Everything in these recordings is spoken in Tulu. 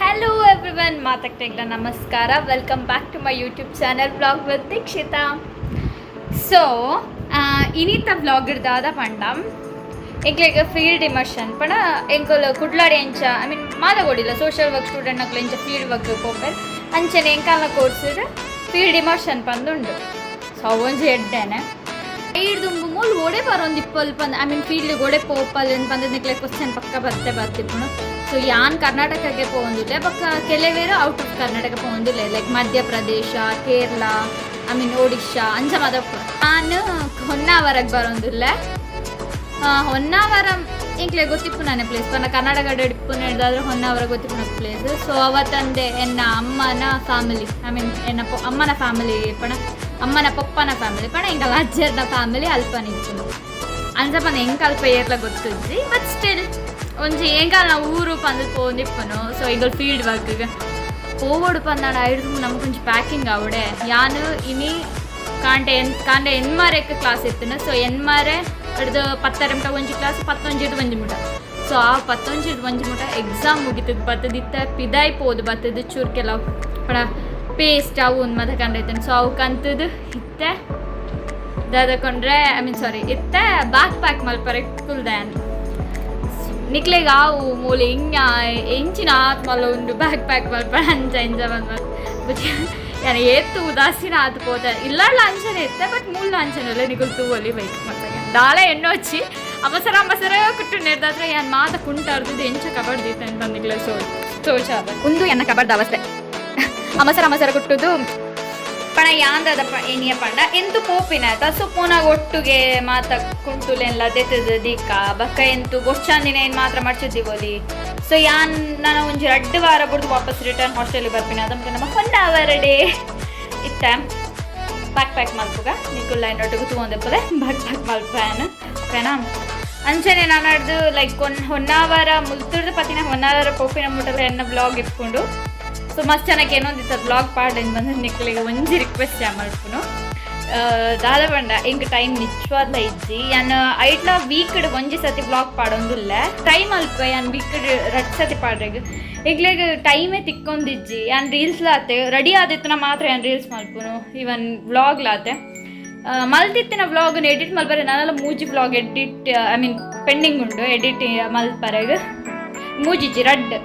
ಹಲೋ ಎವ್ರಿವನ್, ಮಾತಾಡ್ತಾ ನಮಸ್ಕಾರ. Welcome back to my YouTube channel, Vlog with Dikshita. So ಇನಿತ vlog ದಾದ ಪಂಡ, ಎಂಕ್ಲೆಗ್ ಫೀಲ್ಡ್ ಇಮರ್ಷನ್ ಪಂಡ ಎಂಕುಲು ಕುಡ್ಲಾಡ್ ಎಂಚ, I mean, ಮಾತಗೋಡಿಲ್ಲ, ಸೋಷಿಯಲ್ ವರ್ಕ್ student ನಕುಲು ಎಂಚ ಫೀಲ್ಡ್ ವರ್ಕ್ ಪೋಪೆರ್, ಅಂಚನೆ ಎಂಕಲ್ನ ಕೋರ್ಸ್ ಫೀಲ್ಡ್ ಇಮರ್ಷನ್ ಪಂದುಂಡು. ಸೊ ಅವೊಂಜಿ ಎಡ್ಡೆನೆ. ಐಡ್ದುಂಬು ಮೂಲು ಓಡೆ ಬರೋಂದಿಪ್ಪಲ್ ಪಂದ್, I mean, field ಓಡೆ ಪೋಪಲ್ ಪಂದ್ ನಿಕ್ಲೆ ಕ್ವಶನ್ ಪಕ್ಕ ಬತ್ತೆ ಬರ್ತಿಪ್ಪುನು. ಸೊ ಯಾನ್ ಕರ್ನಾಟಕಕ್ಕೆ ಪೋವೊಂದುಲ್ಲೆ. ಬೊಕ್ಕ ಕೆಲವೇರು ಔಟ್ ಆಫ್ ಕರ್ನಾಟಕ ಪೋವೊಂದುಲ್ಲೆ, like Madhya Pradesh, Kerala, I mean, Odisha ಅಂಚ ಮಾತ. ನಾನು ಹೊನ್ನಾವರಕ್ಕೆ ಬರೋಂದುಲ್ಲೆ. ಹೊನ್ನಾವರ ಎಂಕ್ಲೆ ಗೊತ್ತಿಪ್ಪುನಾನೆ ಪ್ಲೇಸ್ ಪಂಡ, ಕರ್ನಾಟಕ ಇಪ್ಪುನ ಹಿಡ್ದಾದ್ರೆ ಹೊನ್ನಾವರ ಗೊತ್ತಿಪ್ಪುನ ಪ್ಲೇಸ್. ಸೊ ಅವತ್ತಂದೆ ಎನ್ನ ಅಮ್ಮನ ಫ್ಯಾಮಿಲಿ, I mean, ಎನ್ನ ಅಮ್ಮನ ಫ್ಯಾಮಿಲಿ ಪಣ, ಅಮ್ಮನ ಪೊಪ್ಪನ ಫ್ಯಾಮಿಲಿ ಪಣ, ಎಂಕಲ್ಲ ಅಜ್ಜರ್ನ ಫ್ಯಾಮಿಲಿ ಅಲ್ಪನ ಇಪ್ಪುನು. ಅಂಚ ಪಂಡ ಎಂಕ್ ಅಲ್ಪ ಏರ್ಲ ಗೊತ್ತುಜ್ಜಿ. ಬಟ್ ಸ್ಟಿಲ್ ಒಂಜಿ ಎಂಕಲ್ನ ಊರು ಪಂದ್ ಪೋಂದಿಪ್ಪುನು. ಸೊ ಈಗ ಫೀಲ್ಡ್ ವರ್ಕ್ಗೆ ಪೋವೊಡು ಪಂದಾಂಡ ಐಡ್ದು ನಮಕೊಂಚಿ ಪ್ಯಾಕಿಂಗ್ ಆವಡೆ. ಯಾನು ಇನಿ ಕಾಂಟೆ ಎನ್ ಕಾಂಡೆ ಎನ್ಮಾರೆಕ್ ಕ್ಲಾಸ್ ಇತ್ತುನು. ಸೊ ಎನ್ಮಾರೆ ಹಿಡ್ದು 10:30 ಮುಟ ಒಂಜಿ ಕ್ಲಾಸ್, 10:15 ಒಂಜಿ ಮುಟ. ಸೊ ಆ 10:15 ಒಂಜಿ ಮುಟ ಎಕ್ಸಾಮ್ ಮುಗಿತದ ಬತ್ತದ. ಇತ್ತ ಪಿದಾಯ್ ಪೋದು ಬತ್ತದ ಚೂರು ಕೆಲವು ಪಣ ಪೇಸ್ಟ್ ಅವು ಒಂದು ಮತ ಕಂಡೈತೇನೆ. ಸೊ ಅವು ಕಂತದ್ದು ಇತ್ತೆ ದಾದಕೊಂಡ್ರೆ, I mean, ಸಾರಿ, ಇತ್ತೆ ಬ್ಯಾಕ್ ಪ್ಯಾಕ್ ಮಲ್ಪರೆ ಕುಲ್ದೆ. ನಿಕ್ಲೆಗ್ ಆವು ಮೂಲೆ ಹಿಂಗ ಎಂಚಿನ ಆತ್ಮಲ್ಲ ಉಂಡು ಬ್ಯಾಕ್ ಪ್ಯಾಕ್ ಮಲ್ಪರೆ ಅಂಚ ಇಂಚ ಬಂದು. ಯಾನ್ ಏತ್ ಉದಾಸೀನ ಆತ್ ಪೋತೆ. ಇಲ್ಲಲ್ಲ, ಅಂಚನೆ ಇತ್ತೆ. ಬಟ್ ಮೂಲ ಅಂಚನೆ ಇಲ್ಲ. ನಿಕುಲು ತೂವೊಲಿ ಬೈಕ್ ಮತ್ತೆ ದಾಲ ಎಣ್ಣೊಚ್ಚಿ ಅವಸರ ಅವಸರ ಕುಟ್ಟು ನೆಡ್ದಾದ್ರೆ ಯಾನ್ ಮಾತ ಕುಂಟಾರ್ದು ಎಂಚ ಕಬಡ್ ದೀತೆ ಅಂತ ನಿಕ್ಲೆ. ಸೊ ತೋಚಾದ ಉಂದು ಎನ್ನ ಕಬರ್ದ ಅವಸ್ಥೆ, ಅಮಸರ ಅಮಸರ ಕುಟ್ಟುದು. ಪಣ ಯಾಂದದ ಎನಿಯ ಪಂಡ ಎಂತು ಪೋಪಿನ ಆತ. ಸೊ ಪೋನಾಗ ಒಟ್ಟುಗೆ ಮಾತ ಕುಂಟುಲೆಲ್ಲ ದೆತ್ತದ ದಿಕ್ಕ ಬಕ್ಕ ಎಂತು ಬೊಚ್ಚಾಂದಿನ ಏನು ಮಾತ್ರ ಮಡ್ಚುದ್ದಿವೊಲಿ. ಸೊ ಯಾನ್ ನಾನು ಒಂಜಿ 2 ವಾರ ಬುಡ್ದು ವಾಪಸ್ ರಿಟರ್ನ್ ಹಾಸ್ಟೆಲ್ ಬರ್ಪಿನ. ಅದಕ್ಕೆ ನಮ್ಮ ಹೊನ್ನಾವರ ಡೇ ಇತ್ತ ಬ್ಯಾಕ್ ಪ್ಯಾಕ್ ಮಲ್ಪುಗ. ನಿಕುಲ್ ಒಟ್ಟಿಗೆ ತೂವೊಂದಿಪ್ಪಲೆ ಬ್ಯಾಕ್ ಪ್ಯಾಕ್ ಮಲ್ಪೇನು, ಓಕೆನಾ? ಅಂಚನೆ ನಾನು ಅಡ್ದು ಲೈಕ್ ಹೊನ್ನಾವರ ಮುಲ್ತುರ್ದು ಪತಿನ ಹೊನ್ನಾವರ ಪೋಪಿನ ಮುಟ್ಟಲ ಎನ್ನ ಬ್ಲಾಗ್ ಇಟ್ಕೊಂಡು. ಸೊ ಮಸ್ತ್ ಜನಕ್ಕೆ ಏನೊಂದಿತ್ತ ಬ್ಲಾಗ್ ಪಾಡ್ ಬಂದು ನಿಕ್ಲೆಗ್ ಒಂಜಿ ರಿಕ್ವೆಸ್ಟ್ ಮಲ್ಪುನು. ದಾದ ಪಂಡ, ಎಂಕ್ ಟೈಮ್ ನಿಜವಾದ್ಲ ಇಜ್ಜಿ. ಯಾನ್ ಐಟ್ಲ ವೀಕ್ಡ್ ಒಂಜಿ ಸತಿ ಬ್ಲಾಗ್ ಪಾಡೊಂದುಲ್ಲೆ. ಟ್ರೈ ಮಲ್ಪ ಯಾನ್ ವೀಕ್ಡ್ ರಡ್ಡ್ ಸತಿ ಪಾಡ್ರೆಗ್. ಎಂಕ್ಲೆಗ್ ಟೈಮೇ ತಿಕ್ಕೊಂದಿಜ್ಜಿ. ಯಾನ್ ರೀಲ್ಸ್ ಲಾತೆ ರೆಡಿ ಆದಿತ್ತನ ಮಾತ್ರ ಯಾನ್ ರೀಲ್ಸ್ ಮಲ್ಪುನು. ಈವನ್ ವ್ಲಾಗ್ ಲಾತೆ ಮಲ್ತಿತ್ತಿನ ವ್ಲಾಗ್ ಎಡಿಟ್ ಮಲ್ಪರೆ ನಾನೆಲ್ಲ ಮೂಜಿ vlog edit, I mean, pending ಉಂಡು ಎಡಿಟ್ ಮಲ್ಪರೆಗ್. ಮೂಜಿಜ್ಜಿ, ರಡ್ಡ್.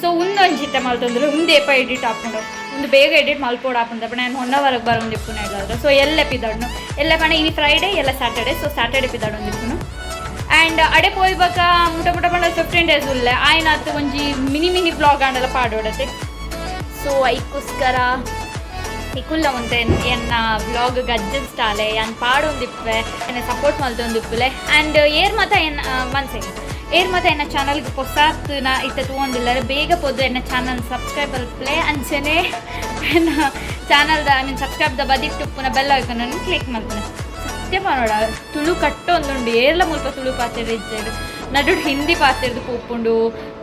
ಸೊ ಉಂದೊಂಜಿತ್ತೆ ಮಲ್ತೊಂದುಲ್ಲೆ. ಉಂದು ಏಪ ಎಡಿಟ್ ಆಪುಂಡು, ಒಂದು ಬೇಗ ಎಡಿಟ್ ಮಲ್ಪೋಡು ಆಪುಂಡು. ಅಪ್ಪ ನಾನು ಹೊನ್ನಾವರಕ್ಕೆ ಬರೋಂದಿಪ್ಪುನ ಇಲ್ಲಾದ್ರೆ. ಸೊ ಎಲ್ಲೆ ಪಿದಾಡ್ನು ಎಲ್ಲೆ ಪಂಡ ಇನಿ ಫ್ರೈಡೇ, ಎಲ್ಲ ಸ್ಯಾಟರ್ಡೆ. ಸೊ ಸ್ಯಾಟರ್ಡೆ ಪಿದಾಡೊಂದಿಪ್ಪುನು. ಆ್ಯಂಡ್ ಅಡೆ ಪೋಯ್ಬಕ ಮುಟ ಮುಟ ಪಂಡ 15 ಡೇಸ್ ಉಲ್ಲೆ. ಆಯ್ನಾತ್ ಒಂಜಿ ಮಿನಿ ಮಿನಿ ವ್ಲಾಗ್ ಆಂಡಲ ಪಾಡೋಡತೆ. ಸೊ ಐಕ್ಕೋಸ್ಕರ ನಿಕುಲ್ಲ ಒಂತೆ ಎನ್ನ ವ್ಲಾಗ್ ಅಡ್ಜಸ್ಟ್ ಆಲೆ. ಯಾನ್ ಪಾಡೊಂದಿಪ್ಪೆ, ಎನ್ನ ಸಪೋರ್ಟ್ ಮಲ್ತೊಂದಿಪ್ಪುಲೆ. ಆ್ಯಂಡ್ ಏರ್ ಮತ ಎನ್ನ, ಒನ್ ಸೆಕೆಂಡ್, ಏರ್ ಮತ ಎನ್ನ ಚಾನಲ್ಗೆ ಪೊಸಾತ್ ನಾ ಇತ್ತ ತೂವೊಂದಿಲ್ಲರೆ ಬೇಗ ಪೋದು ಎನ್ನ ಚಾನಲ್ ಸಬ್ಸ್ಕ್ರೈಬ್ ಮಲ್ಪಲೆ. ಅಂಚನೆ ಎನ್ನ ಚಾನಲ್ದ, I mean, ಸಬ್ಸ್ಕ್ರೈಬ್ದ ಬದಿಟ್ಟು ಪುನಃ ಬೆಲ್ ಐಕನನ್ನು ಕ್ಲಿಕ್ ಮಲ್ಪುನೆ. ಸತ್ಯ ಪನೋಡ, ತುಳು ಕಟ್ಟೊಂದುಂಡು. ಏರ್ಲ ಮುಲ್ಪ ತುಳು ಪಾತೆರ ಇಜ್ಜೆರ್. ನಡುಡು ಹಿಂದಿ ಪಾತೆರ್ದು ಪೋಪುಂಡು,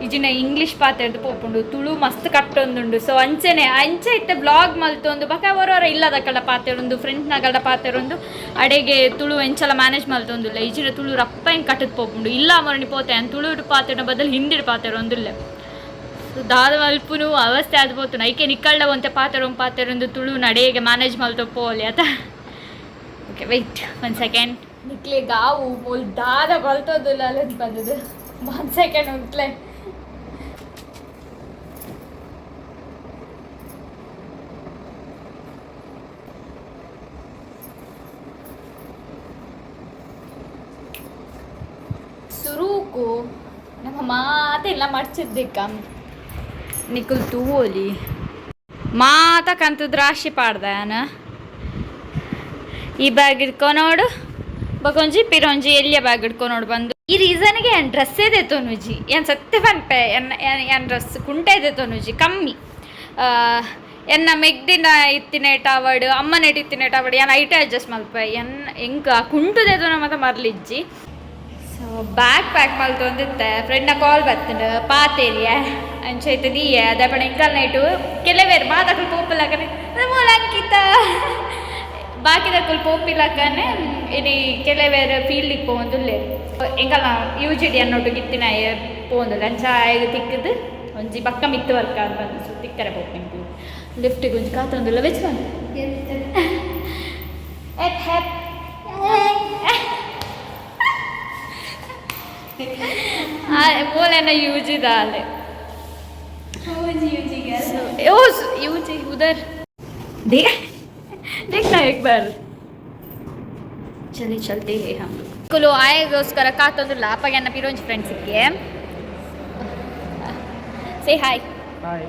ಇಜಿನ ಇಂಗ್ಲೀಷ್ ಪಾತೆರ್ದು ಪೋಪುಂಡು. ತುಳು ಮಸ್ತ್ ಕಟ್ಟೊಂದುಂಡು. ಸೊ ಅಂಚನೆ ಅಂಚೆ ಇತ್ತೆ ಬ್ಲಾಗ್ ಮಲ್ತೊಂದು ಬಕ ಒರೋರ ಇಲ್ಲದಕ್ಕಡ ಪಾತೆರೊಂದು, ಫ್ರೆಂಡ್ನಗಡ ಪಾತೆರೊಂದು ಅಡೆಗೆ ತುಳು ಎಂಚಲ ಮ್ಯಾನೇಜ್ ಮಲ್ತೊಂದುಲ್ಲ. ಇಜಿನ ತುಳು ರಪ್ಪ ಹೆಂಗೆ ಕಟ್ಟದ್ ಪೋಪುಂಡು. ಇಲ್ಲ ಮರಣಿ ಪೋತೆ ಅನ್ ತುಳು ಪಾತೆರ ಬದಲು ಹಿಂದಿಡ್ ಪಾತೆರೊಂದುಲ್ಲೆ. ಸೊ ದಾದ ಮಲ್ಪುನು, ಅವಸ್ಥೆ ಆದ್ ಪೋತುನು. ಐಕೆ ನಿಕ್ಕಳ್ಳ ಒಂತೆ ಪಾತೆರೊಂದು ಪಾತೆರೊಂದು ತುಳು ನಡೆಗೆ ಮ್ಯಾನೇಜ್ ಮಲ್ತೊ ಪೋಲಿ ಆತ. Okay, wait one second. ನಿಕ್ಲೆ ಗಾವು ಮೂಲ್ ದಾದ ಬಲ್ತೋದಿಲ್ಲ ಅಲ್ಲ ಬಂದದ್ದು. One second ಉಂಟ್ಲೆ. ಸುರೂಕು ನಮ್ಮ ಮಾತೆಲ್ಲ ಮಡ್ಚಿದ್ದಿಕ್ಕ ನಿಕುಲ್ ತೂವೊಲಿ. ಮಾತ ಕಂತದ ರಾಶಿ ಪಾಡ್ದ. ಈ ಬ್ಯಾಗ್ ಇಟ್ಕೊನೋಡು, ಬಕೊಂಜಿ ಪಿರೊಂಜಿ ಎಲ್ಲಿಯ ಬ್ಯಾಗ್ ಇಟ್ಕೊನೋಡು ಬಂದು. ಈ ರೀಸನ್ಗೆ ಏನ್ ಡ್ರೆಸ್ಸೇ ದೆತ್ತೊನುಜಿ. ಏನ್ ಸತ್ಯ ಪನ್ಪೆ, ಎನ್ನ ಏನ್ ಡ್ರೆಸ್ ಕುಂಟೆ ದೆತ್ತೊನುಜಿ ಕಮ್ಮಿ. ಎನ್ನ ಮೆಗ್ದಿನ ಇತ್ತಿನೇಟ ಅವಡು, ಅಮ್ಮನೇಟ್ ಇತ್ತಿನೇಟ ಅವಡು, ಏನ್ ಐಟೆ ಅಡ್ಜಸ್ಟ್ ಮಲ್ಪೆ. ಎನ್ ಎಂಕ್ ಆ ಕುಂಟು ದೆತ್ತೊನ ಮಾತ ಮರ್ಲಿಜ್ಜಿ. ಸೊ ಬ್ಯಾಗ್ ಪ್ಯಾಕ್ ಮಲ್ತೊಂದಿತ್ತೆ, ಫ್ರೆಂಡ್ನ ಕಾಲ್ ಬತ್ತಂಡು ಪಾತೇರಿಯ ಅಂಚ ಇತ್ತದೀಯ ಅದೇ ಪಂಡ. ಎಂಕಲ್ ನೈಟು ಕೆಲವೇರು ಮಾತಕುಲು ಪೋಪುಲಕನೆ ಮೂಲ ಅಂಕಿತ ಬಾಕಿದಕುಲು ಪೋಪಿಲಕ್ಕನೆ. ಇನಿ ಕೆಲವೇರು ಫೀಲ್ಡಿಗೆ ಪೋವೊಂದುಲ್ಲೆರ್. ಎಂಕಲ್ನ ಯು ಜಿ ಡಿ ಅನ್ನೊಟ್ಟು ಗಿತ್ತಿನ ಪೋವೊಂದುಲ್ಲೆ. ಅಂಚ ಆಯ್ಗ್ ತಿಕ್ಕದು. ಒಂಜಿ ಬಕ್ಕ ಮಿತ್ತು ವರ್ಕ ಬಂದು ಸೊ ತಿಕ್ಕರೆ ಪೋಪಿಂಕು ಲಿಫ್ಟಿಗೆ ಒಂಜಿ ಕಾತೊಂದುಲ್ಲ. Which one? ಎಪ್ ಹೆಪ್. ಮೂಲೆನ ಯೂಜ್ ಇದಾಲೆ. ओ यूज उधर देख, देखना एक बार. चले चलते हैं हम ಕುಲು ಆಯಗೋಸ್ಕರ ಕಾತೊಂದುಲ್ಲ. ಅಪ್ಪಗೆ ಅನ್ನ ಪಿರೋಂಜಿ ಫ್ರೆಂಡ್ಸಿಗೆ say hi. Hi.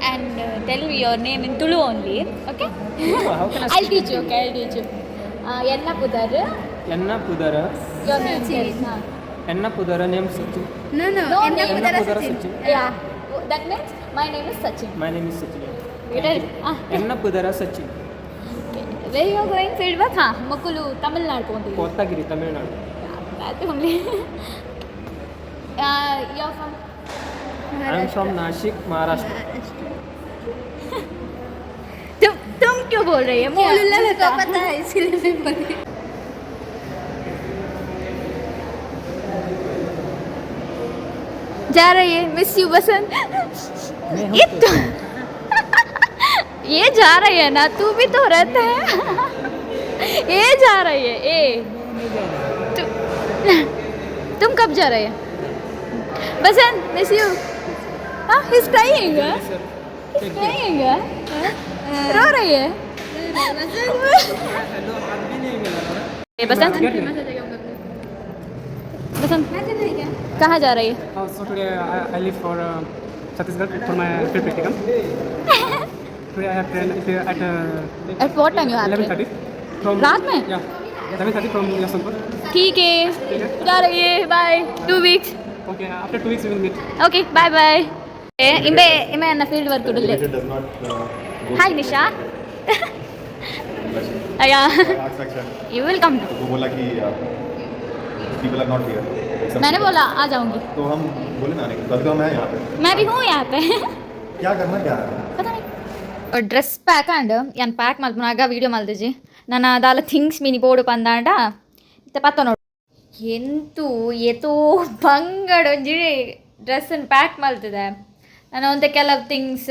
And tell your name in Tulu only, okay? How can I I'll teach you, okay? I'll teach you. ಎನ್ನ ಪುದರ್? ಎನ್ನ ಪುದರ? Your name. ಎನ್ನ ಪುದರ name Sachin. No, no. No, ಎನ್ನ name. ಎನ್ನ ಪುದರ ಪುದರ Sachin. Sachin. Yeah, that means my name is Sachin. My name is Sachin. Ah. ಎನ್ನ ಪುದರ Sachin. Where you are going field work? ಹಾಂ, ಮಕ್ಕಳು ತಮಿಳ್ನಾಡು ಹೋಗ್ತೀವಿ. Kotagiri, Tamil Nadu. Only you are from? I am from Nashik, Maharashtra. तुम क्यों बोल रही है? मोलुल्ला. मुझको पता है, इसीलिए मैं बोली. जा रही है. Miss you Basant. ये तो ये जा रही है ना, तू भी तो रहता है. ये जा रही है. ए तु, तुम कब जा रहे हैं? बसंत, मिस you. हाँ, he's crying. He's crying. रो रही है. हेलो, हाथ भी नहीं मिला. ए बसंत, बसंत, कहाँ जा रही है? So today I leave for Chhattisgarh for my field practicum. Today I have train at At what time you have? 11:30 from रात में? Yeah, 11:30 from Yashwantpur. ठीक है, जा रही है. Bye, 2 weeks. Okay, after 2 weeks we will meet. Okay, bye bye. ಇಂಬೆ ಇಂಬೆ ಅನ್ನ ಫೀಲ್ಡ್ ವರ್ಕ್ ಉಡುಲೆ. It does not go. Hi Nisha. ಅಯ್ಯ. Ask Akshay. You will come. तो वो बोला कि people are not here. मैंने बोला आ जाऊंगी. तो हम बोले ना आने को, तभी तो हम हैं यहाँ पे. मैं भी हूँ यहाँ पे. क्या करना क्या है? ಪತಾ ನೈ. ಡ್ರೆಸ್ ಪ್ಯಾಕ್ ಆಂಡ್ ಯಾನ್ ಪ್ಯಾಕ್ ಮಲ್ಪುನಾಗ ವೀಡಿಯೋ ಮಲ್ದಿಜಿ. ನನ್ನ ದಾಲ ಥಿಂಗ್ಸ್ ಮಿನಿ ಬೋಡು ಪಂದಾಂಡ ಇತ್ತೆ ಪತ್ತ ನೋಡು. ಎಂತು ಏತೋ ಬಂಗಡ ಒಂಜಿ ಡ್ರೆಸ್ಸನ್ನು ಪ್ಯಾಕ್ ಮಲ್ತಿದೆ. ನಾನು ಒಂತೆ ಕೆಲವು ಥಿಂಗ್ಸ್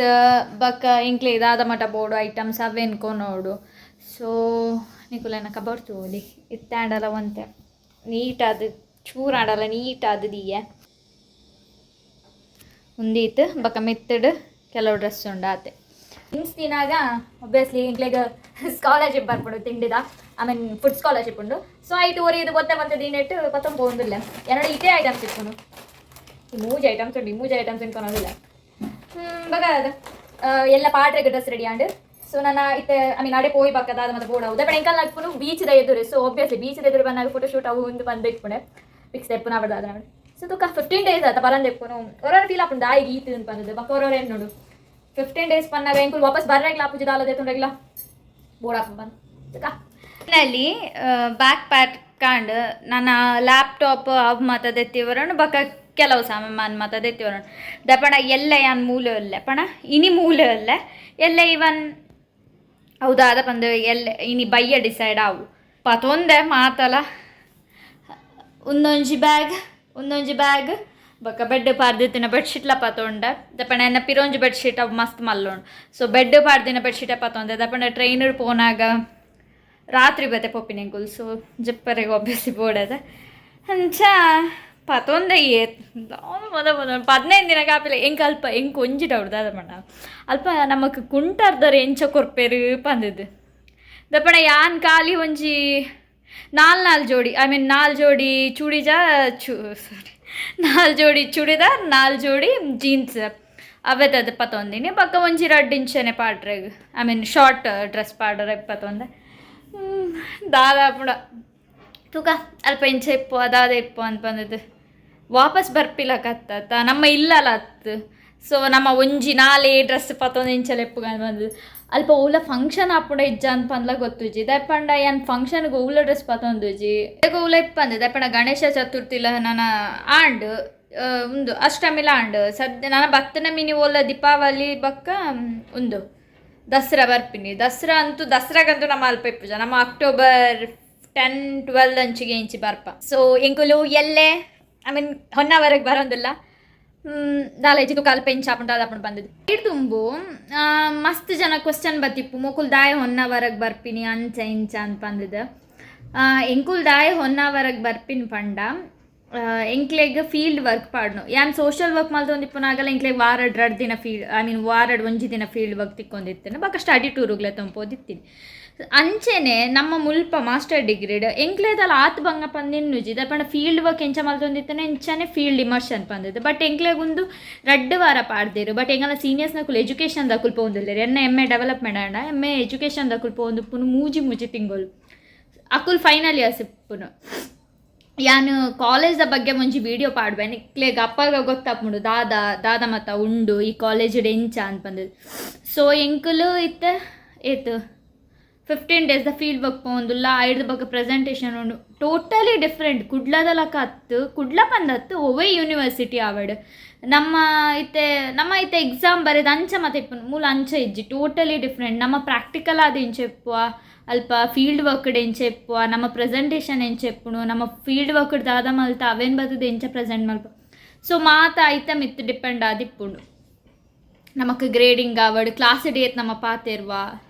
ಬಕ್ಕ ಇಂಕ್ಲೆ ಇದಾದ ಮಟ ಬೋಡು ಐಟಮ್ಸ್ ಅವೇನ್ಕೊ ನೋಡು. ಸೊ ನಿಕುಲೆನ ಕಬರ್ತು ತೂವೊಲಿ. ಇತ್ತೆ ಆಂಡಲ ಒಂತೆ ನೀಟಾದ ಚೂರು ಆಂಡಲ ನೀಟಾದ ದೀಯೆ. ಉಂದೀತ್ ಬೊಕ ಮಿತ್ತಡ್ ಕೆಲವು ಡ್ರೆಸ್ ಉಂಡು ಆತೆ. ಥಿಂಗ್ಸ್ ತಿನ್ನಾಗ ಒಬ್ವಿಯಸ್ಲಿ ಎಂಕ್ಲೆಗ್ ಸ್ಕಾಲರ್ಶಿಪ್ ಬರ್ಪುಂಡು ತಿಂಡಿದ, I mean food scholarship ಉಂಡು. ಸೊ ಐಟ್ ಒರಿ ಇದು ಬೊತ್ತೆ ಬೊತ್ತೆ ದಿನೆಟ್ ಪತ್ತೊಂದು ಪೋವೊಂದುಲ್ಲೆ. ಎನ್ನಡ ಇತೇ ಐಟಮ್ಸ್ ಇಪ್ಪುಂಡು. ಈ ಮೂಜಿ ಐಟಮ್ಸ್ ಉಂಡು. ಈ ಮೂಜಿ ಐಟಮ್ಸ್ ಇನ್ಕೊನೋದಿಲ್ಲ. ಬಗ ಎಲ್ಲ ಪಾಟ್ರೆಗ್ dress ready and. So ನನ್ನ ಇತ್ತೆ I mean ಅಡೆ ಪೋಯಿ ಬಕ್ಕದ ಮತ್ತೆ ಬೋರ್ಡ್ ಹೌದಾ. ಬಟ್ ಎಂಕಲ್ ಇಪ್ಪುನು ಬೀಚ್ the ಎದುರು. ಸೊ ಒಬ್ವಿಯಸ್ಲಿ ಬೀಚ್ ಎದುರು ಬಂದಾಗ ಫೋಟೋ ಶೂಟ್ ಅವು ಒಂದು ಬಂದು ಇಪ್ಪುಂಡೆ ಪಿಕ್ಸ್ ಎಪ್ಪುನ ಅವಡ್ದು ಅದನ್ನ. ಸೊ ತುಕ 15 ಡೇಸ್ ಆತ ಬರಂದ ಇಪ್ಪುನು. ಒರೊರ ಫೀಲ್ ಆಪುಂಡು ದಾಯಿಗೆ ಈತ್ ಅಂತ ಬಂದದ್ದು. ಬಕ್ಕ ಒರೊರ ಏನು ನೋಡು 15 ಡೇಸ್ ಪನ್ನಾಗ ಎಂಕುಲು ವಾಪಸ್ ಬರ್ರಾಗ್ಲ ಆಪುಜಿ ದಾಲದೆ ತುಂಡಗ್ಲ ಬೋರ್ಡ್ ಆಪು ಬಂದು ತುಕ. ನಲ್ಲಿ ಬ್ಯಾಕ್ ಪ್ಯಾಕ್ ಕಾಂಡ್ ನನ್ನ ಲ್ಯಾಪ್ಟಾಪ್ ಅವು ಮಾತದೆತ್ತಿವರಣ ಬಕ ಕೆಲವು ಸಾಮಾನು ಮಾತದೆತ್ತಿವರಣ ದಪಣ ಎಲ್ಲ ಯಾನ್ ಮೂಲೆ ಒಲ್ಲೆ ಪಣ ಇನಿ ಮೂಲೆ ಒಲ್ಲೆ ಎಲ್ಲ ಇವನ್ ಹೌದಾದ ಪಂದು ಎಲ್ಲ ಇನಿ ಬಯ್ಯ ಡಿಸೈಡ್ ಆವು. ಪತೊಂದೆ ಮಾತಲ ಒಂದೊಂಜಿ ಬ್ಯಾಗ್, ಒಂದೊಂಜಿ ಬ್ಯಾಗ್ ಬೊಕ ಬೆಡ್ ಪಾರ್ದಿತ್ತಿನ ಬೆಡ್ಶೀಟ್ಲ ಪತೊಂಡೆ. ದಪಣ ಎನ್ನ ಪಿರೋಂಜಿ ಬೆಡ್ಶೀಟ್ ಅವು ಮಸ್ತ್ ಮಲ್ಲುಂಡು. ಸೊ ಬೆಡ್ ಪಾಡ್ದಿನ ಬೆಡ್ಶೀಟ ಪತೊಂದೆ. ದಪಣ ಟ್ರೈನ್ ಪೋನಾಗ ರಾತ್ರಿ ಬತ್ತೆ ಪೋಪಿನೆಂಕುಲು. ಸೊ ಜಪ್ಪರೆಗೆ ಒಬ್ಬಿಸಿ ಬೋಡದ ಅಂಚ ಪತೊಂದೆ. ಏತ್ ಮೊದ ಮೊದ 15 ದಿನ ಕಾಪಿಲ್ಲ ಎಂಕ್ ಅಲ್ಪ ಎಂಕ್ ಒಂಜಿ ಡೌಟ್ ದಾದ ಪಂಡ ಅಲ್ಪ ನಮಕ್ ಕುಂಟಾರ್ದರ್ ಎಂಚ ಕೊರ್ಪೆರು ಪಂದಿದ್ದು. ದಪಣ ಯಾನ್ ಖಾಲಿ ಒಂಜಿ ನಾಲ್ ನಾಲ್ ಜೋಡಿ, I mean ನಾಲ್ ಜೋಡಿ ಚೂಡಿಜಾ ಚೂ ಸಾರಿ ನಾಲ್ ಜೋಡಿ ಚೂಡಿದಾರ್, ನಾಲ್ ಜೋಡಿ ಜೀನ್ಸ್ ಅವೇ ತದ ಪತೊಂದಿನಿ. ಬೊಕ್ಕ ಒಂಜಿ ರಡ್ಡ್ ಇಂಚನೆ ಪಾಡ್ರೆಗ್, I mean short dress ಪಾಡ್ರೆ ಪತೊಂದೆ. ದಾದ ಪುಡ ತೂಕ ಅಲ್ಪ ಇಂಚ ಇಪ್ಪು ಅದಾದ ಇಪ್ಪು ಅಂತ ಬಂದದ್ದು. ವಾಪಸ್ ಬರ್ಪಿಲಕತ್ತ ನಮ್ಮ ಇಲ್ಲಲ ಅತ್ತು. ಸೊ ನಮ್ಮ ಒಂಜಿ ನಾಲೇ ಡ್ರೆಸ್ ಪತ್ತೊಂದು ಇಂಚಲ ಇಪ್ಪುಗ ಬಂದದ್ದು. ಅಲ್ಪ ಓಲ ಫಂಕ್ಷನ್ ಆಪುಂಡ ಇಜ್ಜ ಅಂತ ಪಂದ್ಲ ಗೊತ್ತುಜಿ. ದಯಪಂಡ ಯಾನ್ ಫಂಕ್ಷನ್ಗೆ ಓಲ ಡ್ರೆಸ್ ಪತ್ತೊಂದುಜಿ ಓಲ ಇಪ್ಪಂದೆ. ದಯಪಂಡ ಗಣೇಶ ಚತುರ್ಥಿಲ ನನ್ನ ಆಂಡ್ ಉಂದು ಅಷ್ಟಮಿಲ ಆಂಡ್ ಸದ್ಯ ನನ್ನ ಬತ್ತನ ಮಿನಿ ಓಲ ದೀಪಾವಳಿ ಬಕ್ಕ ಉಂದು ದಸರಾ ಬರ್ಪಿನಿ. ದಸರಾ ಅಂತೂ ದಸರಾಗಂತೂ ನಮ್ಮ ಅಲ್ಪ ಇಪ್ಪುಜ. ನಮ್ಮ ಅಕ್ಟೋಬರ್ 10 12 ಅಂಚಿಗೆ ಇಂಚಿ ಬರ್ಪ. ಸೊ ಎಂಕುಲು ಎಲ್ಲೆ I mean ಹೊನ್ನಾವರೆಗೆ ಬರೋದಿಲ್ಲ. ದಾಲ ಇಜ್ಜಿ ಕಾಲ್ ಪೆಂಚ್ ಆಪುಂಡು ದಾದ ಬಂದದ್ದು ದುಂಬು ಮಸ್ತ್ ಜನ ಕ್ವಶನ್ ಬತ್ತಿಪ್ಪು ಮೊಕುಲ್ ದಾಯ ಹೊನ್ನಾವರಗ್ ಬರ್ಪಿನಿ ಅಂಚ ಇಂಚ ಅಂತ ಬಂದಿದ್ದು. ಎಂಕುಲ್ ದಾಯ ಹೊನ್ನಾವರಗ್ ಬರ್ಪಿನ ಪಂಡ ಎಂಕ್ಲೆಗ್ ಫೀಲ್ಡ್ ವರ್ಕ್ ಪಾಡ್ನು. ಯಾನ್ ಸೋಷಿಯಲ್ ವರ್ಕ್ ಮಲ್ತೊಂದಿಪ್ಪುನಾಗಲ ಎಂಕ್ಲೆಗ್ ವಾರಡ್ ರಡ್ಡ್ ದಿನ ಫೀಲ್ಡ್, I mean ವಾರಡ್ ಒಂಜಿ ದಿನ ಫೀಲ್ಡ್ ವರ್ಕ್ ತಿಕ್ಕೊಂದಿತ್ತಿನ. ಬೊಕ ಸ್ಟಡಿ ಟೂರುಗ್ಲೆ ತೊಂಪೋದಿತ್ತೀನಿ. ಅಂಚೆನೆ ನಮ್ಮ ಮುಲ್ಪ ಮಾಸ್ಟರ್ ಡಿಗ್ರಿಡ್ ಎಂಕ್ಲೆದಲ ಆತ್ ಬಂಗ ಪಂದಿನ್ನುಜಿ ಪಂಡ ಫೀಲ್ಡ್ ವರ್ಕ್ ಎಂಚ ಮಲ್ತೊಂದಿತ್ತನೆ ಎಂಚನೆ ಫೀಲ್ಡ್ ಇಮರ್ಷನ್ ಪಂದಿದ್ದು. ಬಟ್ ಎಂಕ್ಲೆಗ್ ಒಂದು ರಡ್ಡ್ ವಾರ ಪಾಡ್ದೇರು. ಬಟ್ ಎಂಗಲ ಸೀನಿಯರ್ಸ್ ನಕುಲು ಎಜುಕೇಷನ್ ದಕುಲು ಪೋವೊಂದುಲ್ಲೆರ್. ಎನ್ನ ಎಮ್ ಎ ಡೆವಲಪ್ಮೆಂಟ್ ಆಂಡ ಎಮ್ ಎ ಎಜುಕೇಷನ್ ದಕುಲು ಪೋವೊಂದುಪ್ಪುನು ಮೂಜಿ ಮೂಜಿ ತಿಂಗಳು. ಅಕುಲು ಫೈನಲ್ ಇಯರ್ಸ್ ಇಪ್ಪುನು. ಯಾನ್ ಕಾಲೇಜ್ದ ಬಗ್ಗೆ ಒಂಜಿ ವೀಡಿಯೋ ಪಾಡ್ವೆ, ನಿಕ್ಲೆಗ್ ಅಪ್ಪಗ ಗೊತ್ತಾಪುಂಡು ದಾದ ದಾದ ಮತ್ತ ಉಂಡು ಈ ಕಾಲೇಜ್ಡ್ ಎಂಚ ಅಂತ ಬಂದದ್ದು. ಸೊ ಎಂಕುಲು ಇತ್ತೆ ಏತ್ 15 ಡೇಸ್ the field work ಪೋವೊಂದುಲ್ಲ. ಐಡ್ದ್ ಬೊಕ್ಕ ಪ್ರೆಸೆಂಟೇಷನ್ ಉಂಡು. ಟೋಟಲಿ ಡಿಫ್ರೆಂಟ್ ಕುಡ್ಲದ ಲಕ ಅತ್ತು, ಕುಡ್ಲ ಪಂದತ್ತು ಒವ್ವೇ ಯೂನಿವರ್ಸಿಟಿ ಆವಡ್. ನಮ್ಮ ಇತ್ತೆ ನಮ್ಮ ಇತ್ತೆ ಎಕ್ಸಾಮ್ ಬರೆದು ಅಂಚ ಮತ್ತೆ ಇಪ್ಪುನು ಮೂಲ ಅಂಚ ಇಜ್ಜಿ, ಟೋಟಲಿ ಡಿಫ್ರೆಂಟ್. ನಮ್ಮ ಪ್ರಾಕ್ಟಿಕಲ್ ಆದ್ ಎಂಚ ಇಪ್ಪುವ, ಅಲ್ಪ ಫೀಲ್ಡ್ ವರ್ಕ್ಡ್ ಎಂಚ ಇಪ್ಪುವ, ನಮ್ಮ ಪ್ರೆಸೆಂಟೇಷನ್ ಎಂಚ ಇಪ್ಪುನು, ನಮ್ಮ ಫೀಲ್ಡ್ ವರ್ಕ್ಡ್ ದಾದ ಮಲ್ತ ಅವೇನ್ ಬತ್ತದ ಎಂಚ ಪ್ರೆಸೆಂಟ್ ಮಲ್ಪ. ಸೊ ಮಾತ ಐತ ಮಿತ್ ಡಿಪೆಂಡ್ ಆದಿಪ್ಪುಂಡು ನಮಕ್ ಗ್ರೇಡಿಂಗ್ ಆವಡ್, ಕ್ಲಾಸ್ ಡೇತ್ ನಮ್ಮ ಪಾತೆರ್ವ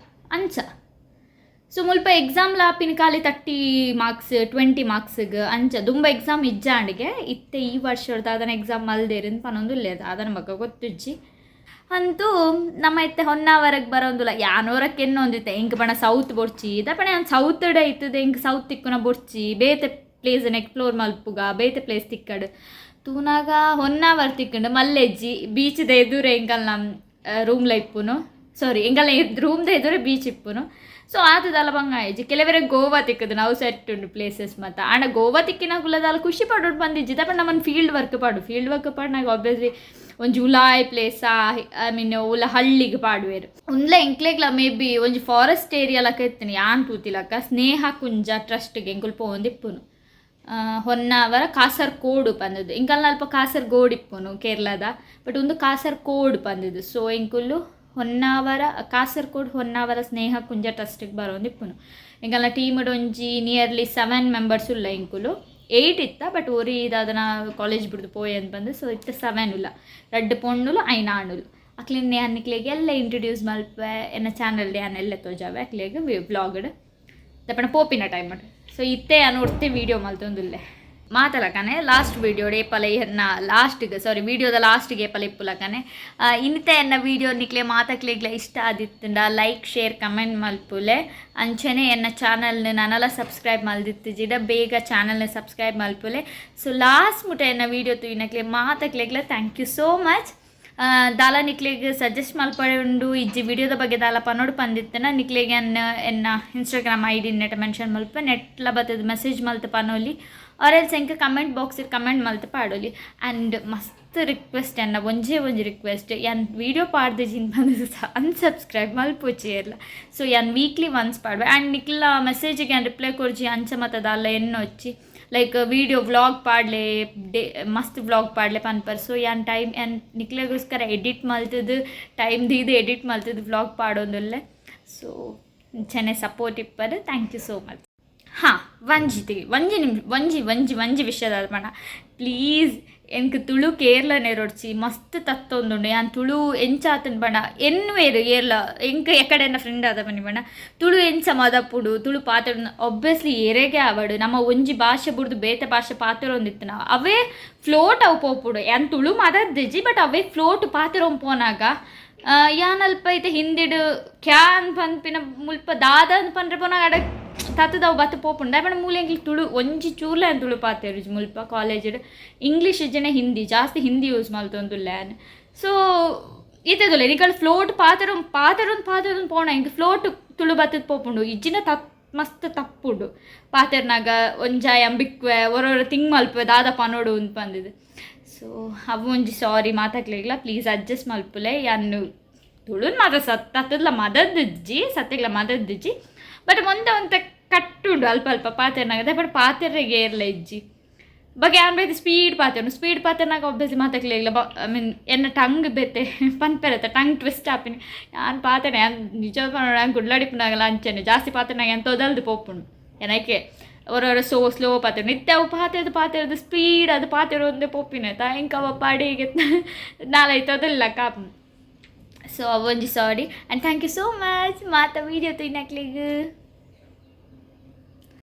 ಅಂಚ. ಸೊ ಮುಲ್ಪ ಎಕ್ಸಾಮ್ ಲಾಪಿನ ಖಾಲಿ 30 ಮಾರ್ಕ್ಸ್, 20 ಮಾರ್ಕ್ಸ್ಗ್ ಅಂಚ. ದುಂಬ ಎಕ್ಸಾಮ್ ಇಜ್ಜಾಂಡ್ಗೆ. ಇತ್ತೆ ಈ ವರ್ಷ ದಾದನ ಎಕ್ಸಾಮ್ ಮಲ್ದೇರಿಂದ್ ಪನೊಂದುಲ್ಲೆರ್, ದಾದನ ಬೊಕ ಗೊತ್ತುಜ್ಜಿ. ಅಂತೂ ನಮ್ಮ ಇತ್ತೆ ಹೊನ್ನಾವರಗ್ ಬರೋಂದುಲ್ಲ. ಯಾನೋರಕ್ಕೆ ಎನ್ನೊಂದಿತ್ತೆ ಎಂಕ್ ಪಂಡ ಸೌತ್ ಬೊಡ್ಚಿ ದಪಣ ಯಾನ್ ಸೌತ್ ಇತ್ತದ ಎಂಕ್ ಸೌತ್ ತಿಕ್ಕುನ ಬೊಡ್ಚಿ, ಬೇತೆ ಪ್ಲೇಸ್ನ್ ಎಕ್ಸ್ಪ್ಲೋರ್ ಮಲ್ಪುಗ, ಬೇತೆ ಪ್ಲೇಸ್ ತಿಕ್ಕಡ್ ತೂನಾಗ ಹೊನ್ನಾವರ್ ತಿಕ್ಕಂಡು. ಮಲ್ಲೆಜ್ಜಿ ಬೀಚ್ದ ಎದುರು ಎಂಕಲ್ನ ರೂಮ್ಲ ಇಪ್ಪುನು, ಸಾರಿ ಎಂಕಲ್ನ ರೂಮ್ದ ಎದುರೆ ಬೀಚ್ ಇಪ್ಪುನು. ಸೊ ಆತದಲ್ಲ ಬಂಗ ಆಯ್ಜಿ. ಕೆಲವರೆ ಗೋವಾ ತಿಕ್ಕದು ನಾವು ಸೆಟ್ ಉಂಡು ಪ್ಲೇಸಸ್ ಮತ್ತ. ಆಂಡ ಗೋವಾ ತಿಕ್ಕಿನ ಕುಲದಾಲ ಖುಷಿ ಪಡೋಡು ಬಂದಿಜ್ಜಿ ದಪ್ಪ ನಮ್ಮನ್ನು ಫೀಲ್ಡ್ ವರ್ಕ್ ಪಾಡು. ಫೀಲ್ಡ್ ವರ್ಕ್ ಪಾಡ್ನಾಗ ಆಬ್ವಿಯಸ್ಲಿ ಒಂಜಿ ಉಲಾಯ್ ಪ್ಲೇಸ್, I mean ಉಲ ಹಳ್ಳಿಗೆ ಪಾಡುವೆರು. ಉಂದ್ಲ ಎಂಕ್ಲೆಗ್ಲ ಮೇ ಬಿ ಒಂಜಿ ಫಾರೆಸ್ಟ್ ಏರಿಯಾ ಲಕ ಇತ್ತಿನಿ ಯಾನ್ ತೂತಿಲಕ್ಕ. ಸ್ನೇಹ ಕುಂಜ ಟ್ರಸ್ಟ್ಗೆ ಎಂಕುಲು ಪೋವೊಂದಿಪ್ಪುನು. ಹೊನ್ನಾವರ ಕಾಸರ್ಕೋಡು ಪಂದದ್ದು. ಎಂಕಲ್ನ ಅಲ್ಪ ಕಾಸರ್ಗೋಡ್ ಇಪ್ಪುನು ಕೇರಳದ, ಬಟ್ ಒಂದು ಕಾಸರ್ಕೋಡ್ ಪಂದದ್ದು. ಸೊ ಎಂಕುಲು ಹೊನ್ನಾವರ ಕಾಸರ್ಕೋಡ್ ಹೊನ್ನಾವರ ಸ್ನೇಹ ಕುಂಜ ಟ್ರಸ್ಟಿಗೆ ಬರೋಂದಿಪ್ಪುನು. ಎಂಕಲ್ನ ಟೀಮ್ಡ್ ಒಂಜಿ ನಿಯರ್ಲಿ 7 ಮೆಂಬರ್ಸ್ ಉಲ್ಲ. ಎಂಕುಲು 8 ಇತ್ತ, ಬಟ್ ಒರಿ ದಾದನ ಕಾಲೇಜ್ ಬಿಡ್ದು ಪೋಯೆ ಅಂತ ಬಂದು. ಸೊ ಇತ್ತ 7 ಉಲ್ಲ, ರಡ್ಡ್ ಪೊಣ್ಣುಲು ಐನ್ ಆಣುಲು. ಅಕ್ಲೆನ್ ಯಾನ್ ನಿಕ್ಲೆಗ್ ಎಲ್ಲ ಇಂಟ್ರೊಡ್ಯೂಸ್ ಮಲ್ಪೆ. ಎನ್ನ ಚಾನಲ್ ಯಾನ್ ಎಲ್ಲ ತೋಜಾವೆ ಅಕ್ಲೆಗ್ ವ್ಲಾಗ್ಡ್ ದಪ್ಪಣ ಪೋಪಿನ ಟೈಮ್. ಸೊ ಇತ್ತೆ ಯಾನ್ ಒರ್ತೆ ವೀಡಿಯೋ ಮಲ್ತೊಂದುಲ್ಲೆ ಮಾತಲಕನೆ. ಲಾಸ್ಟ್ ವೀಡಿಯೋ ಏಪಲ ಎನ್ನ ಲಾಸ್ಟಿಗೆ, ಸಾರಿ, ವೀಡಿಯೋದ ಲಾಸ್ಟಿಗೆ ಏಪಲ ಇಪ್ಪುಲಕನೆ. ಇನ್ನಿತ ಎನ್ನ ವೀಡಿಯೋ ನಿಕ್ಲೆ ಮಾತಕ್ಲೆಗ್ಲ ಇಷ್ಟ ಆದಿತ್ತುಂಡ ಲೈಕ್ ಶೇರ್ ಕಮೆಂಟ್ ಮಲ್ಪುಲೆ. ಅಂಚನೆ ಎನ್ನ ಚಾನಲ್ನ ನನಲ ಸಬ್ಸ್ಕ್ರೈಬ್ ಮಲ್ದಿತ್ತಿಜಿಡ ಬೇಗ ಚಾನಲ್ನ ಸಬ್ಸ್ಕ್ರೈಬ್ ಮಲ್ಪುಲೆ. ಸೊ ಲಾಸ್ಟ್ ಮುಟ ಎನ್ನ video ತೂಯಿನಕ್ಲೆ ಮಾತಕ್ಲೆಗ್ಲ thank you so much. ದಾಲ ನಿಕ್ಲೆಗ್ ಸಜೆಸ್ಟ್ ಮಲ್ಪಡೆ ಉಂಡು ಇಜ್ಜಿ, ವಿಡಿಯೋದ ಬಗ್ಗೆ ದಾಲ ಪನೋಡು ಪಂದಿತ್ತನ ನಿಕ್ಲೆಗ್ ಎನ್ನ ಎನ್ನ Instagram I D net mention ಮಲ್ಪ, ನೆಟ್ಲ ಬತ್ತದ ಮೆಸೇಜ್ ಮಲ್ತ ಪನೋಲಿ, ಆರ್ ಎಲ್ಸ್ ಎಂಕ್ ಕಮೆಂಟ್ ಬಾಕ್ಸ್ ಕಮೆಂಟ್ ಮಲ್ತ ಪಾಡೋಲಿ. ಆ್ಯಂಡ್ ಮಸ್ತ್ ರಿಕ್ವೆಸ್ಟ್, ಎನ್ನ ಒಂಜೇ ಒಂಜಿ ರಿಕ್ವೆಸ್ಟ್, ಯಾನ್ ವೀಡಿಯೋ ಪಾಡ್ದು ಜಿನ್ ಬಂದು ಅನ್ಸಬ್ಸ್ಕ್ರೈಬ್ ಮಲ್ಪೊಚಿ ಏರ್ಲ. ಸೊ ಯಾನ್ ವೀಕ್ಲಿ ಒನ್ಸ್ ಪಾಡ್ವೆ. ಆ್ಯಂಡ್ ನಿಕ್ಲ ಮೆಸೇಜಿಗೆ ಯಾನ್ ರಿಪ್ಲೈ ಕೊರ್ಜಿ. ಅಂಚ ಮತ್ತದ ಅಲ್ಲ ಎನ್ನೊಚ್ಚಿ ಲೈಕ್ ವೀಡಿಯೋ ವ್ಲಾಗ್ ಪಾಡ್ಲೆ, ಡೇ ಮಸ್ತ್ ವ್ಲಾಗ್ ಪಾಡ್ಲೆ ಪನ್ಪರ್. ಸೊ ಯಾನ್ ಟೈಮ್ ಯಾನ್ ನಿಕ್ಲೆಗೋಸ್ಕರ ಎಡಿಟ್ ಮಲ್ತದು, ಟೈಮ್ ದೀದ್ ಎಡಿಟ್ ಮಲ್ತದು ವ್ಲಾಗ್ ಪಾಡೊಂದುಲ್ಲೆ. ಸೊ ಇಂಚನೆ support ಇಪ್ಪದು. Thank you so much. ಹಾಂ, ಒಂಜಿ ತಿ ಒಂಜಿ ನಿಮಿಷ, ಒಂಜಿ ಒಂಜಿ ಒಂಜಿ ವಿಷಯದ ಪಂಡ ಪ್ಲೀಸ್ ಎಂಕ್ ತುಳು ಕೇರಳ ನೆರೊಡ್ಚಿ ಮಸ್ತ್ ತತ್ತೊಂದುಂಡು. ಯಾನ್ ತುಳು ಎಂಚ ಆತನ್ ಪಂಡ ಎನ್ನುವೇರು ಏರ್ಲ ಎಂಕ್ ಎಕಡೆ ಎನ್ನ ಫ್ರೆಂಡ್ ಆದ ಬನ್ನಿ ಪಂಡ ತುಳು ಎಂಚ ಮದಪುಡು, ತುಳು ಪಾತೆರ. ಒಬ್ವಿಯಸ್ಲಿ ಏರೆಗೆ ಆವಡು ನಮ್ಮ ಒಂಜಿ ಭಾಷೆ ಬುಡ್ದು ಬೇತೆ ಭಾಷೆ ಪಾತೆರೊಂದಿತ್ತು ನಾವು ಅವೇ ಫ್ಲೋಟ್ ಅವು ಪೋಪುಡು. ಯಾನ್ ತುಳು ಮದದ್ದಿಜಿ, ಬಟ್ ಅವೇ ಫ್ಲೋಟ್ ಪಾತೆರೊಂದು ಪೋನಾಗ ಯಾನ್ ಅಲ್ಪ ಇತ್ತೆ ಹಿಂದಿಡು ಕ್ಯಾ ಅನ್ ಪನ್ಪಿನ ಮುಲ್ಪ ದಾದ ಅಂದ್ ಪನ್ರೆ ಪೋನಾಗ ಅಡ ತತ್ತದವು ಬತ್ತು ಪೋಪುಂಡು. ದಾಯೆ ಪಂಡ ಮೂಲ ಎಂಕ್ಲೆ ತುಳು ಒಂಜಿ ಚೂರ್ಲ ಯಾನ್ ತುಳು ಪಾತೆರುಜಿ. ಮುಲ್ಪ ಕಾಲೇಜ್ಡ್ ಇಂಗ್ಲೀಷ್ ಇಜ್ಜಿಂಡ ಹಿಂದಿ, ಜಾಸ್ತಿ ಹಿಂದಿ ಯೂಸ್ ಮಲ್ತೊಂದುಲ್ಲೆ ಯಾನ್. ಸೊ ಇತ್ತದಲ್ಲ ನಿಕಲ್ ಫ್ಲೋಟ್ ಪಾತೆರೊಂದು ಪಾತೆರೊಂದು ಪಾತೆರೊಂದು ಪೋಣ ಎಂಕ್ ಫ್ಲೋಟ್ ತುಳು ಬತ್ತದ ಪೋಪುಂಡು. ಇಜ್ಜಿಂಡ ತತ್ ಮಸ್ತ್ ತಪ್ಪುಂಡು ಪಾತೆರ್ನಾಗ. ಒಂಜಾಯ ಅಂಬಿಕ್ವೆ ಒರೊರ ತಿಂಗ್ ಮಲ್ಪುವೆ ದಾದ ಪನೊಡು ಅಂದ್ ಪಂದಿದ್ದು. ಸೊ ಅವು ಒಂಜಿ ಸಾರಿ ಮಾತಾಕ್ಲೆಗ್ಲ, ಪ್ಲೀಸ್ ಅಡ್ಜಸ್ಟ್ ಮಲ್ಪುಲೆ. ಯಾನ್ ತುಳುನ್ ಮಾತ್ರ ಸತ್ ತತ್ತದ್ಲ ಮದದ್ದಿಜ್ಜಿ, ಸತ್ಯಗ್ಲ ಮದದ್ದಿಜ್ಜಿ. ಬಟ್ ಒಂತೆ ಒಂತೆ ಕಟ್ಟುಂಡು ಅಲ್ಪ ಅಲ್ಪ ಪಾತೆರ್ನಾಗ. ಬಟ್ ಪಾತೆರ್ರೆಗೆ ಏರ್ಲ ಇಜ್ಜಿ ಬಗ್ಗೆ ಯಾನ್ ಬೇತೆ ಸ್ಪೀಡ್ ಪಾತೆರ್ನು. ಸ್ಪೀಡ್ ಪಾತೆರ್ನಾಗ ಒಬ್ವಿಯಸ್ಲಿ ಮಾತಾಕ್ಲೆಗ್ಲ ಬ I mean ಎನ್ನ ಟಂಗ್ ಬೇತೆ ಪನ್ಪೆರತ್ತ ಟಂಗ್ ಟ್ವಿಸ್ಟ್ ಆಪಿನಿ. ಯಾನ್ ಪಾತೆರ್ನೆ, ಯಾನ್ ನಿಜ ಪನೊಡು, ಯಾನ್ ಕುಡ್ಲಡಿಪ್ಪುನಾಗಲ ಅಂಚನೆ ಜಾಸ್ತಿ ಪಾತೆರ್ನಾಗ ಯಾನ್ ತೊದಲ್ದು ಪೋಪುಂಡು. ಏನಕ್ಕೆ ಒರ ಒರ ಸೋ ಸ್ಲೋ ಪಾತೆರು ಇತ್ತೆ ಅವು ಪಾತೆರ್ದು ಪಾತೆರ್ದು ಸ್ಪೀಡ್ ಅದು ಪಾತೆರು ಒಂದೇ ಪೋಪಿನ ಎಂಕ ಅವ ಪಾಡಿಗೆ ನಾಲೈತದಲ್ಲ ಕಾಪು. ಸೊ ಅವೊಂಜಿ sorry and thank you so much ಮಾತ ವೀಡಿಯೋ ತೂಯಿನಕ್ಲೆಗ್.